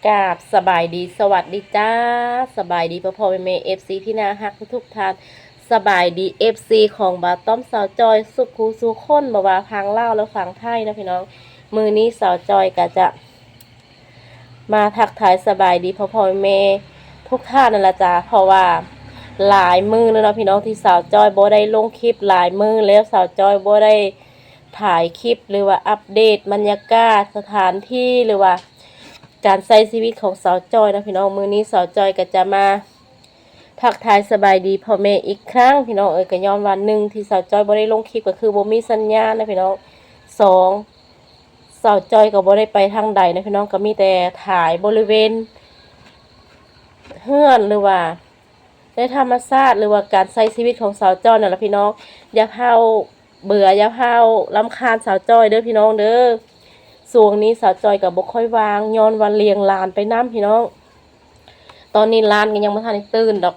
ກາບສະບາຍດີ ສະຫວັດດີຈ້າ ສະບາຍດີພໍ່ໆແມ່ໆ ເອັຟຊີ ທີ່ໜ້າຮັກທຸກໆທ່ານ ສະບາຍດີ ເອັຟຊີ ຂອງບ່າວຕ້ອມ ສາວຈ້ອຍ ສຸກຄູ່ສູ່ຄົນ ບໍ່ວ່າຝັ່ງລາວ ແລະ ຝັ່ງໄທເນາະພີ່ນ້ອງ. ມື້ນີ້ສາວຈ້ອຍກໍຈະມາທັກທາຍສະບາຍດີພໍ່ໆແມ່ໆທຸກທ່ານນັ້ນລະຈ້າ ເພາະວ່າຫຼາຍມື້ແລ້ວເນາະພີ່ນ້ອງ ທີ່ສາວຈ້ອຍບໍ່ໄດ້ລົງຄລິບ ຫຼາຍມື້ແລ້ວສາວຈ້ອຍບໍ່ໄດ້ຖ່າຍຄລິບ ຫຼືວ່າອັບເດດບັນຍາກາດ ສະຖານທີ່ ຫຼືວ່າ ການໃຊ້ຊີວິດຂອງສາວຈ້ອຍເນາະພີ່ນ້ອງ. ມື້ນີ້ສາວຈ້ອຍກໍຈະມາທັກທາຍສະບາຍດີພໍ່ແມ່ອີກຄັ້ງພີ່ນ້ອງເອີຍ. ກໍຍ້ອນວ່າ ໜຶ່ງ ທີ່ສາວຈ້ອຍບໍ່ໄດ້ລົງຄລິບ ກໍຄືບໍ່ມີສັນຍານນະພີ່ນ້ອງ. ສອງ ສາວຈ້ອຍກໍບໍ່ໄດ້ໄປທາງໃດນະພີ່ນ້ອງ ກໍມີແຕ່ຖ່າຍບໍລິເວນເຮືອນ ຫຼືວ່າ ໃນທຳມະຊາດ ຫຼືວ່າການໃຊ້ຊີວິດຂອງສາວຈ້ອຍນັ້ນລະພີ່ນ້ອງ. ຢ່າຟ້າວເບື່ອ ຢ່າຟ້າວລຳຄານສາວຈ້ອຍເດີພີ່ນ້ອງເດີ. ຊ່ວງນີ້ສາວຈ້ອຍກໍບໍ່ຄ່ອຍວ່າງ ຍ້ອນວ່າລ້ຽງຫຼານໄປນຳພີ່ນ້ອງ. ຕອນນີ້ຫຼານກໍຍັງບໍ່ທັນໄດ້ຕື່ນດອກ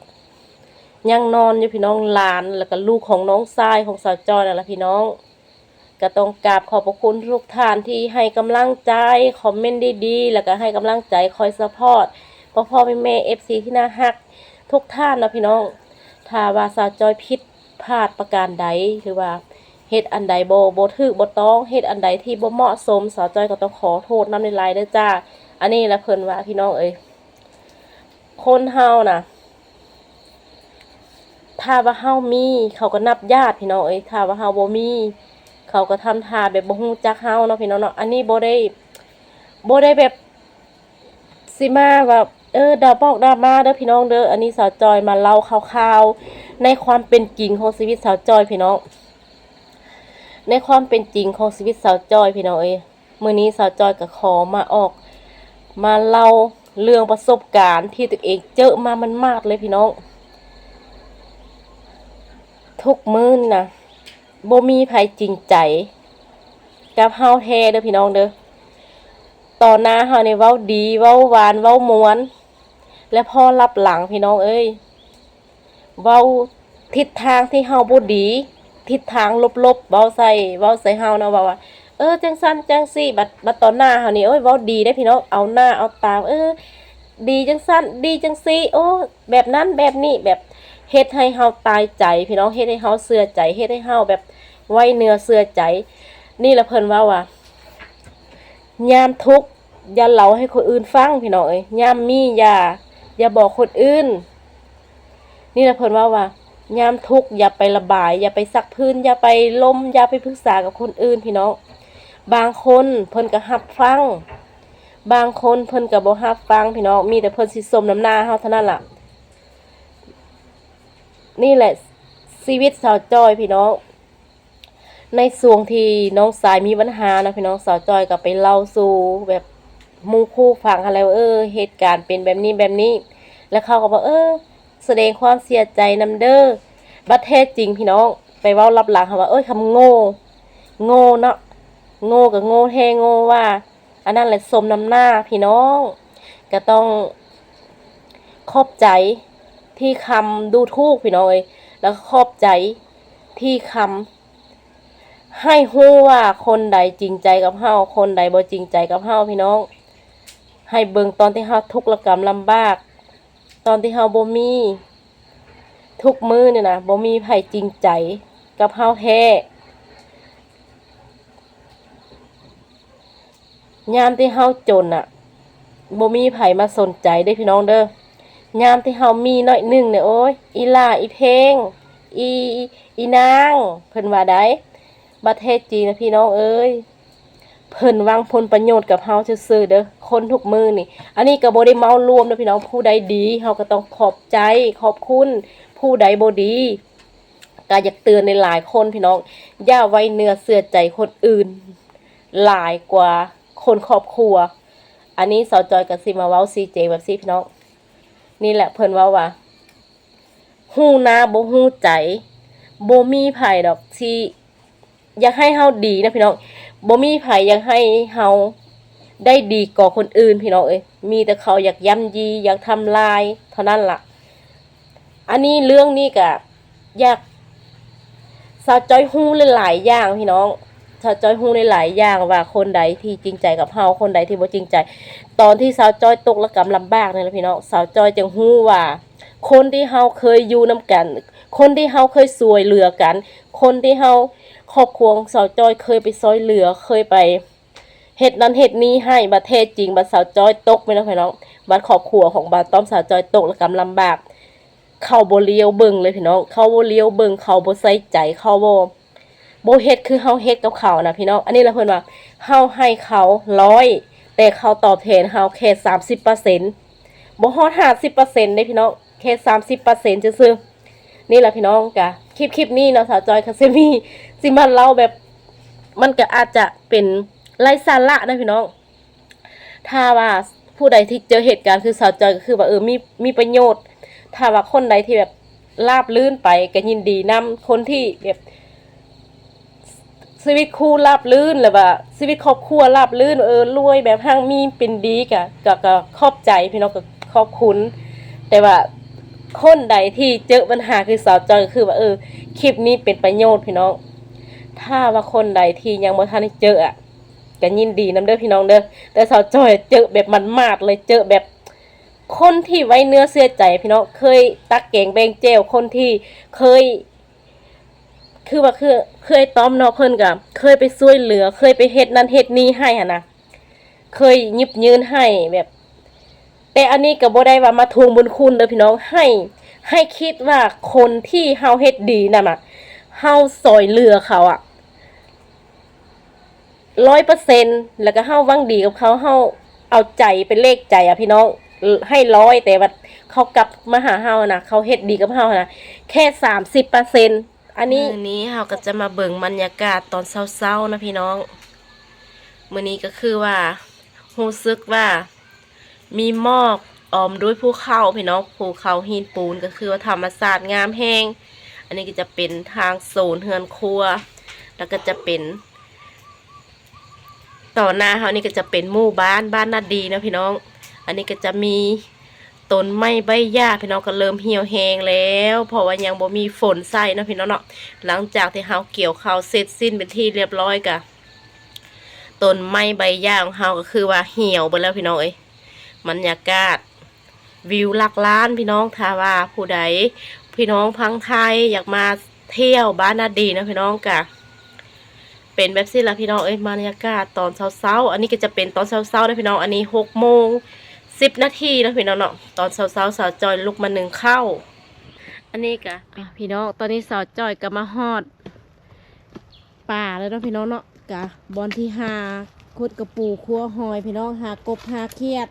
ຍັງນອນຢູ່ພີ່ນ້ອງ. ຫຼານ ແລ້ວກໍລູກຂອງນ້ອງຊາຍຂອງສາວຈ້ອຍນັ້ນລະພີ່ນ້ອງ. ກໍຕ້ອງກາບຂອບພະຄຸນທຸກທ່ານທີ່ໃຫ້ກຳລັງໃຈ ຄອມເມັນດີໆ ແລ້ວກໍໃຫ້ກຳລັງໃຈ ຄອຍຊັບພອດພໍ່ໆແມ່ໆ ເອັຟຊີ ທີ່ໜ້າຮັກທຸກທ່ານເນາະພີ່ນ້ອງ. ຖ້າວ່າສາວຈ້ອຍຜິດພາດປະການໃດ ຫຼືວ່າເຮັດອັນໃດບໍ່ ບໍ່ຖືກບໍ່ຕ້ອງ ເຮັດອັນໃດທີ່ບໍ່ເໝາະສົມ ສາວຈ້ອຍກໍຕ້ອງຂໍໂທດນຳຫຼາຍໆເດີຈ້າ. ອັນນີ້ລະເພິ່ນວ່າພີ່ນ້ອງເອີຍ ຄົນເຮົານະ ຖ້າວ່າເຮົາມີ ເຂົາກໍນັບຍາດພີ່ນ້ອງເອີຍ ຖ້າວ່າເຮົາບໍ່ມີ ເຂົາກໍທຳທ່າແບບບໍ່ຮູ້ຈັກເຮົາເນາະພີ່ນ້ອງເນາະ. ອັນນີ້ບໍ່ໄດ້ ບໍ່ໄດ້ແບບຊິມາວ່າ ເອີ ດາບອກດາບມາເດີພີ່ນ້ອງເດີ. ອັນນີ້ສາວຈ້ອຍມາເລົ່າຂ່າວໆ ໃນຄວາມເປັນຈິງຂອງຊີວິດສາວຈ້ອຍພີ່ນ້ອງ ໃນຄວາມເປັນຈິງຂອງຊີວິດສາວຈ້ອຍພີ່ນ້ອງເອີຍ. ມື້ນີ້ສາວຈ້ອຍກໍຂໍມາອອກ ມາເລົ່າເລື່ອງປະສົບການທີ່ຕົວເອງເຈິມາໝາດໆເລີຍພີ່ນ້ອງ. ທຸກມື້ນີ້ນະ ບໍ່ມີໃຜຈິງໃຈກັບເຮົາແທ້ເດີພີ່ນ້ອງເດີ. ຕໍ່ໜ້າເຮົານີ້ເວົ້າດີ ເວົ້າຫວານ ເວົ້າມ່ວນ ແລະ ພໍລັບຫຼັງພີ່ນ້ອງເອີຍ ເວົ້າທິດທາງທີ່ເຮົາບໍ່ດີ ທິດທາງລົບໆ ເວົ້າໃສ່ ເວົ້າໃສ່ເຮົາເນາະ ເວົ້າວ່າ ເອີ ຈັ່ງຊັ້ນຈັ່ງຊີ້. ບັດ ບັດຕໍ່ໜ້າເຮົານີ້ ໂອ້ຍ ເວົ້າດີເດ້ພີ່ນ້ອງ ເອົາໜ້າເອົາຕາ ເອີ ດີຈັ່ງຊັ້ນດີຈັ່ງຊີ້ ໂອ້ ແບບນັ້ນແບບນີ້ ແບບເຮັດໃຫ້ເຮົາຕາຍໃຈພີ່ນ້ອງ ເຮັດໃຫ້ເຮົາເຊື່ອໃຈ ເຮັດໃຫ້ເຮົາແບບໄວ້ເນື້ອເຊື່ອໃຈ. ນີ້ລະເພິ່ນເວົ້າວ່າ ຍາມທຸກ ຢ່າເລົ່າໃຫ້ຄົນອື່ນຟັງພີ່ນ້ອງເອີຍ ຍາມມີ ຢ່າ ຢ່າບອກຄົນອື່ນ. ນີ້ລະເພິ່ນເວົ້າວ່າ ຍາມທຸກຢ່າໄປລະບາຍ ຢ່າໄປຊັກພື້ນ ຢ່າໄປລົມ ຢ່າໄປປຶກສາກັບຄົນອື່ນພີ່ນ້ອງ. ບາງຄົນເພິ່ນກໍຮັບຟັງ ບາງຄົນເພິ່ນກໍບໍ່ຮັບຟັງພີ່ນ້ອງ ມີແຕ່ເພິ່ນຊິສົມນ້ຳໜ້າເຮົາເທົ່ານັ້ນລະ. ນີ້ແຫຼະຊີວິດສາວຈ້ອຍພີ່ນ້ອງ. ໃນຊ່ວງທີ່ນ້ອງຊາຍມີບັນຫານະພີ່ນ້ອງ ສາວຈ້ອຍກໍໄປເລົ່າສູ່ແບບໝູ່ຄູ່ຟັງຫັ້ນແຫຼະ ເອີ ເຫດການເປັນແບບນີ້ແບບນີ້ ແລ້ວເຂົາກໍບອກ ເອີ ສະແດງຄວາມເສຍໃຈນຳເດີ. ບັດແທ້ຈິງພີ່ນ້ອງ ໄປເວົ້າລັບຫຼັງເຂົາວ່າ ເອີຍ ຄຳໂງ່ ໂງ່ເນາະ ໂງ່ກໍໂງ່ແທ້ໂງ່ວ່າ ອັນນັ້ນແຫຼະສົມນ້ຳໜ້າພີ່ນ້ອງ. ກໍຕ້ອງຂອບໃຈທີ່ຄຳດູຖູກພີ່ນ້ອງເອີຍ ແລ້ວກໍຂອບໃຈທີ່ຄຳ ໃຫ້ຮູ້ວ່າຄົນໃດຈິງໃຈກັບເຮົາ ຄົນໃດບໍ່ຈິງໃຈກັບເຮົາພີ່ນ້ອງ. ໃຫ້ເບິ່ງຕອນທີ່ເຮົາທຸກລະກຳລຳບາກ ຕອນທີ່ເຮົາບໍ່ມີ ທຸກມື້ນີ້ນະ ບໍ່ມີໃຜຈິງໃຈກັບເຮົາແທ້. ຍາມທີ່ເຮົາຈົນນະ ບໍ່ມີໃຜມາສົນໃຈເດ້ພີ່ນ້ອງເດີ. ຍາມທີ່ເຮົາມີໜ້ອຍໜຶ່ງນີ້ ໂອ້ຍ ອີຫຼ້າ ອີເພງ ອີ ອີນາງ ເພິ່ນວ່າໃດ໋. ບັດແທ້ຈິງນະພີ່ນ້ອງເອີຍ ເພິ່ນຫວັງຜົນປະໂຫຍດກັບເຮົາຊື່ໆເດີ ຄົນທຸກມື້ນີ້. ອັນນີ້ກໍບໍ່ໄດ້ເໝົາລວມເດີພີ່ນ້ອງ ຜູ້ໃດດີເຮົາກໍຕ້ອງຂອບໃຈຂອບຄຸນ ຜູ້ໃດບໍ່ດີ ກໍຢາກເຕືອນຫຼາຍໆຄົນພີ່ນ້ອງ ຢ່າໄວ້ເນື້ອເຊື່ອໃຈຄົນອື່ນຫຼາຍກວ່າຄົນຄອບຄົວ. ອັນນີ້ສາວຈອຍກໍຊິມາເວົ້າຊີ້ແຈງແບບຊີ້ພີ່ນ້ອງ. ນີ້ແຫຼະເພິ່ນເວົ້າວ່າ ຮູ້ໜ້າບໍ່ຮູ້ໃຈ ບໍ່ມີໃຜດອກທີ່ຢາກໃຫ້ເຮົາດີນະພີ່ນ້ອງ ບໍ່ມີໃຜຢາກໃຫ້ເຮົາໄດ້ດີກວ່າຄົນອື່ນພີ່ນ້ອງເອີຍ ມີແຕ່ເຂົາຢາກຢ້ຳຢີ ຢາກທຳລາຍເທົ່ານັ້ນລະ. ອັນນີ້ເລື່ອງນີ້ກະຢາກ ສາວຈອຍຮູ້ຫຼາຍໆຢ່າງພີ່ນ້ອງ ສາວຈ້ອຍຮູ້ຫຼາຍໆຢ່າງວ່າຄົນໃດທີ່ຈິງໃຈກັບເຮົາ, ຄົນໃດທີ່ບໍ່ຈິງໃຈ. ຕອນທີ່ສາວຈ້ອຍຕົກລະກຳລຳບາກນີ້ແຫຼະພີ່ນ້ອງ, ສາວຈ້ອຍຈຶ່ງຮູ້ວ່າຄົນທີ່ເຮົາເຄີຍຢູ່ນຳກັນ, ຄົນທີ່ເຮົາເຄີຍຊ່ວຍເຫຼືອກັນ, ຄົນທີ່ເຮົາ ຄອບຄົວຂອງສາວຈ້ອຍເຄີຍໄປຊ່ອຍເຫຼືອ, ເຄີຍໄປເຮັດນັ້ນເຮັດນີ້ໃຫ້, ບັດແທ້ຈິງບັດສາວຈ້ອຍຕົກ ແມ່ນບໍ່ພີ່ນ້ອງ, ບັດຄອບຄົວຂອງບ່າວຕ້ອມສາວຈ້ອຍຕົກລະກຳລຳບາກ, ເຂົາບໍ່ຫຼຽວເບິ່ງເລີຍພີ່ນ້ອງ, ເຂົາບໍ່ຫຼຽວເບິ່ງ, ເຂົາບໍ່ໃສ່ໃຈ, ເຂົາບໍ່ ບໍ່ເຮັດຄືເຮົາເຮັດກັບເຂົານະພີ່ນ້ອງ. ອັນນີ້ລະເພິ່ນວ່າເຮົາໃຫ້ເຂົາຮ້ອຍ ແຕ່ເຂົາຕອບແທນເຮົາແຄ່ສາມສິບເປີເຊັນ, ບໍ່ຮອດຫ້າສິບເປີເຊັນເດ້ພີ່ນ້ອງ, ແຄ່ສາມສິບເປີເຊັນຊື່ໆ. ນີ້ລະພີ່ນ້ອງ, ກະຄລິບ ຄລິບນີ້ເນາະ ສາວຈ້ອຍກະຊິມີ ຊິມາເລົ່າແບບ ມັນກະອາດຈະເປັນໄຮ້ສາລະນະພີ່ນ້ອງ. ຖ້າວ່າຜູ້ໃດທີ່ເຈີເຫດການຄືສາວຈ້ອຍ ກໍຄືວ່າ ເອີ ມີ ມີປະໂຫຍດ. ຖ້າວ່າຄົນໃດທີ່ແບບລາບລື່ນໄປ ກໍຍິນດີນຳ. ຄົນທີ່ແບບຊີວິດຄູ່ລາບລື່ນ ຫຼືວ່າຊີວິດຄອບຄົວລາບລື່ນ ເອີ ລວຍແບບຮັ່ງມີເປັນດີ ກໍ ກໍ ກໍຂອບໃຈພີ່ນ້ອງ, ກໍຂອບຄຸນ. ແຕ່ວ່າຄົນໃດທີ່ເຈີບັນຫາຄືສາວຈ້ອຍ ກໍຄືວ່າ ເອີ ຄລິບນີ້ເປັນປະໂຫຍດພີ່ນ້ອງ. ຖ້າວ່າຄົນໃດທີ່ຍັງບໍ່ທັນໄດ້ເຈີອະ ກໍຍິນດີນຳເດີພີ່ນ້ອງເດີ. ແຕ່ສາວຈ້ອຍເຈີແບບໝາດໆເລີຍ, ເຈີແບບຄົນທີ່ໄວ້ເນື້ອເຊື່ອໃຈພີ່ນ້ອງ, ເຄີຍຕັກແກງແບ່ງແຈ່ວ, ຄົນທີ່ເຄີຍ ຄືວ່າ ຄື ເຄີຍຕ້ອມເນາະ, ເພິ່ນກໍເຄີຍໄປຊ່ວຍເຫຼືອ, ເຄີຍໄປເຮັດນັ້ນເຮັດນີ້ໃຫ້ຫັ້ນນະ, ເຄີຍຫຍິບຍື່ນໃຫ້ແບບ ແຕ່ອັນນີ້ກໍບໍ່ໄດ້ວ່າມາທວງບຸນຄຸນເດີພີ່ນ້ອງ, ໃຫ້ ໃຫ້ຄິດວ່າຄົນທີ່ເຮົາເຮັດດີນັ້ນນະ ເຮົາຊ່ອຍເຫຼືອເຂົາອະ ຮ້ອຍເປີເຊັນ ແລ້ວກໍເຮົາຫວັງດີກັບເຂົາ, ເຮົາເອົາໃຈເປັນເລກໃຈອະພີ່ນ້ອງ, ໃຫ້ຮ້ອຍ ແຕ່ວ່າເຂົາກັບມາຫາເຮົານະ, ເຂົາເຮັດດີກັບເຮົານະ ແຄ່ສາມສິບເປີເຊັນ. ອັນນີ້ ມື້ນີ້ເຮົາກໍຈະມາເບິ່ງບັນຍາກາດຕອນເຊົ້າໆນະພີ່ນ້ອງ. ມື້ນີ້ກໍຄືວ່າ ຮູ້ສຶກວ່າມີໝອກອອມດ້ວຍພູເຂົາພີ່ນ້ອງ, ພູເຂົາຫີນປູນ, ກໍຄືວ່າທຳມະຊາດງາມແຮງ. ອັນນີ້ກໍຈະເປັນທາງໂຊນເຮືອນຄົວ, ແລ້ວກໍຈະເປັນ ຕໍ່ໜ້າເຮົານີ້ກໍຈະເປັນໝູ່ບ້ານ ບ້ານນາດີເນາະພີ່ນ້ອງ. ອັນນີ້ກໍຈະມີຕົ້ນໄມ້ໃບຫຍ້າພີ່ນ້ອງ, ກໍເລີ່ມຫ່ຽວແຫ້ງແລ້ວ ເພາະວ່າຍັງບໍ່ມີຝົນໃສ່ເນາະພີ່ນ້ອງເນາະ. ຫຼັງຈາກທີ່ເຮົາກ່ຽວເຂົ້າເສັດສິ້ນເປັນທີ່ລຽບຮ້ອຍ ກະ ຕົ້ນໄມ້ໃບຫຍ້າຂອງເຮົາກໍຄືວ່າຫ່ຽວເບິດແລ້ວພີ່ນ້ອງເອີຍ. ບັນຍາກາດ ວິວຫຼັກລ້ານພີ່ນ້ອງ. ຖ້າວ່າຜູ້ໃດ ພີ່ນ້ອງພັງໄທຢາກມາທ່ຽວບ້ານນາດີນະພີ່ນ້ອງ, ກະເປັນແບບຊີ້ລະພີ່ນ້ອງເອີຍ, ບັນຍາກາດຕອນເຊົ້າໆ. ອັນນີ້ກໍຈະເປັນຕອນເຊົ້າໆນະພີ່ນ້ອງ, ອັນນີ້ຫົກໂມງສິບນາທີນະພີ່ນ້ອງເນາະ. ຕອນເຊົ້າໆ ສາວຈ້ອຍລຸກມາໜຶ້ງເຂົ້າ. ອັນນີ້ກະ ອ່ະ ພີ່ນ້ອງ, ຕອນນີ້ສາວຈ້ອຍກໍມາຮອດ ປ່າແລ້ວເນາະພີ່ນ້ອງເນາະ, ກະບ່ອນທີ່ຫາຂຸດກະປູ ຄົວຫອຍພີ່ນ້ອງ, ຫາກົບຫາຂຽດ.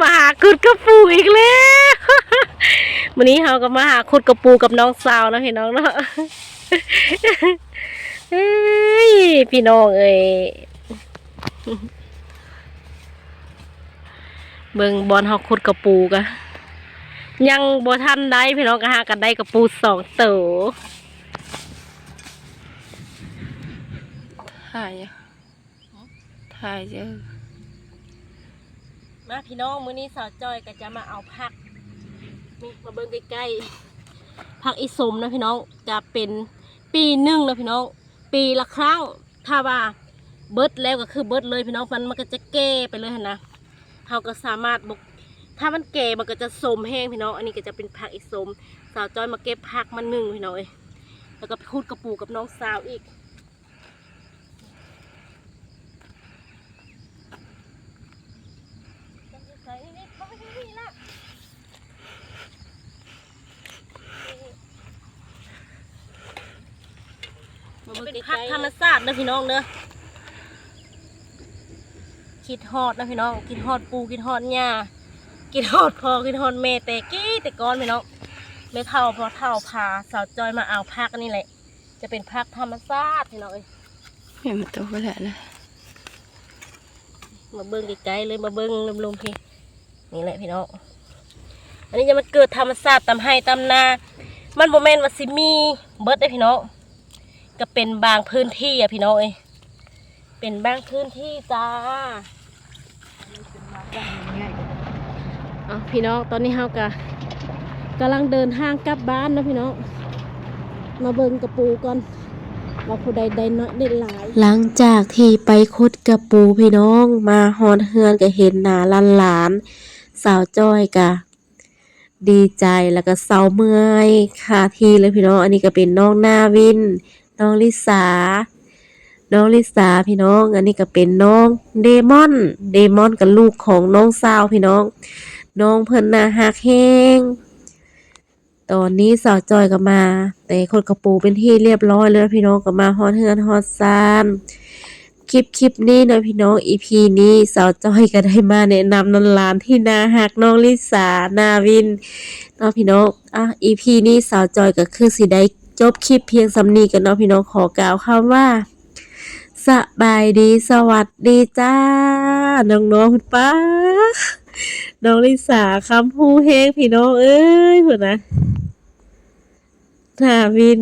ມາຫາຂຸດກະປູອີກແລ້ວ. ມື້ນີ້ເຮົາກໍມາຫາຂຸດກະປູກັບນ້ອງສາວເນາະ ພີ່ນ້ອງເນາະ. ເອີຍ ພີ່ນ້ອງເອີຍ, ເບິ່ງບ່ອນເຮົາຂຸດກະປູກະຍັງບໍ່ທັນໄດ້ພີ່ນ້ອງ, ກະຫາກັນໄດ້ກະປູສອງໂຕ. ຖ່າຍ ຖ່າຍເດີ້. ມາພີ່ນ້ອງ, ມື້ນີ້ສາວຈ້ອຍກໍຈະມາເອົາຜັກ ນີ້ ມາເບິ່ງໃກ້ໆ ຜັກອີສົມນະພີ່ນ້ອງ, ກະເປັນປີໜຶ່ງນະພີ່ນ້ອງ, ປີລະຄັ້ງ. ຖ້າວ່າເບິດແລ້ວກໍຄືເບິດເລີຍພີ່ນ້ອງ, ມັນ ມັນກໍຈະແກ່ໄປເລີຍຫັ້ນນະ. ເຮົາກໍສາມາດ ບໍ່ ຖ້າມັນແກ່ມັນກໍຈະສົມແຮງພີ່ນ້ອງ. ອັນນີ້ກໍຈະເປັນຜັກອີສົມ, ສາວຈ້ອຍມາເກັບຜັກມາໜຶ້ງພີ່ນ້ອງເອີຍ, ແລ້ວກໍໄປຂຸດກະປູກັບນ້ອງສາວອີກ. ເປັນຜັກທຳມະຊາດເດີພີ່ນ້ອງເດີ. ຄິດຮອດນະພີ່ນ້ອງ, ຄິດຮອດປູ່ ຄິດຮອດຍ່າ ຄິດຮອດພໍ່ ຄິດຮອດແມ່ ແຕ່ກີ້ແຕ່ກ່ອນພີ່ນ້ອງ. ແມ່ເຖົ້າພໍ່ເຖົ້າພາສາວຈ້ອຍມາເອົາຜັກອັນນີ້ແຫຼະ. ຈະເປັນຜັກທຳມະຊາດພີ່ນ້ອງເອີຍ. ແມ່ນ ມັນໂຕໄປແລ້ວນະ. ມາເບິ່ງໃກ້ໆເລີຍ, ມາເບິ່ງລຸ່ມໆພີ້. ນີ້ແຫຼະພີ່ນ້ອງ, ອັນນີ້ຍັງມັນເກີດທຳມະຊາດຕາມໄຮ່ຕາມນາ ມັນບໍ່ແມ່ນວ່າຊິມີເບິດເດ້ພີ່ນ້ອງ ກໍເປັນບາງພື້ນທີ່ອະພີ່ນ້ອງເອີຍ ເປັນບາງພື້ນທີ່ຈ້າ. ເອົາພີ່ນ້ອງ ຕອນນີ້ເຮົາກະກຳລັງເດີນທາງກັບບ້ານເນາະພີ່ນ້ອງ ມາເບິ່ງກະປູກ່ອນວ່າຜູ້ໃດໄດ້ນ້ອຍໄດ້ຫຼາຍ. ຫຼັງຈາກທີ່ໄປຂຸດກະປູພີ່ນ້ອງ ມາຮອດເຮືອນກະເຫັນໜ້າຫຼານໆ ສາວຈ້ອຍກະ ດີໃຈ ແລ້ວກໍເຊົາເມື່ອຍຄາທີ່ເລີຍພີ່ນ້ອງ. ອັນນີ້ກໍເປັນນ້ອງນາວິນ ນ້ອງລິສາ ນ້ອງລິສາພີ່ນ້ອງ. ອັນນີ້ກໍເປັນນ້ອງເດມອນ ເດມອນກໍລູກຂອງນ້ອງສາວພີ່ນ້ອງ. ນ້ອງເພິ່ນໜ້າຮັກແຮງ. ຕອນນີ້ສາວຈ້ອຍກໍມາແຕ່ຂົດກະປູເປັນທີ່ລຽບຮ້ອຍແລ້ວພີ່ນ້ອງ ກໍມາຮອດເຮືອນຮອດຊານ. ຄລິບ ຄລິບນີ້ເນາະພີ່ນ້ອງ ອີພີນີ້ສາວຈ້ອຍກໍໄດ້ມາແນະນຳຫຼານໆທີ່ໜ້າຮັກ ນ້ອງລິສາ ນາວິນເນາະພີ່ນ້ອງ. ອ່ະ ອີພີນີ້ສາວຈ້ອຍກໍຄືຊິໄດ້ຈົບຄລິບພຽງສ່ຳນີ້ກ່ອນເນາະພີ່ນ້ອງ. ຂໍກ່າວຄຳວ່າ ສະບາຍດີ ສະຫວັດດີຈ້າ ນ້ອງໆ. ປາ ນ້ອງລິສາຄຳຮູ້ແຮງພີ່ນ້ອງເອີຍ ພຸ້ນນະ ນາວິນ.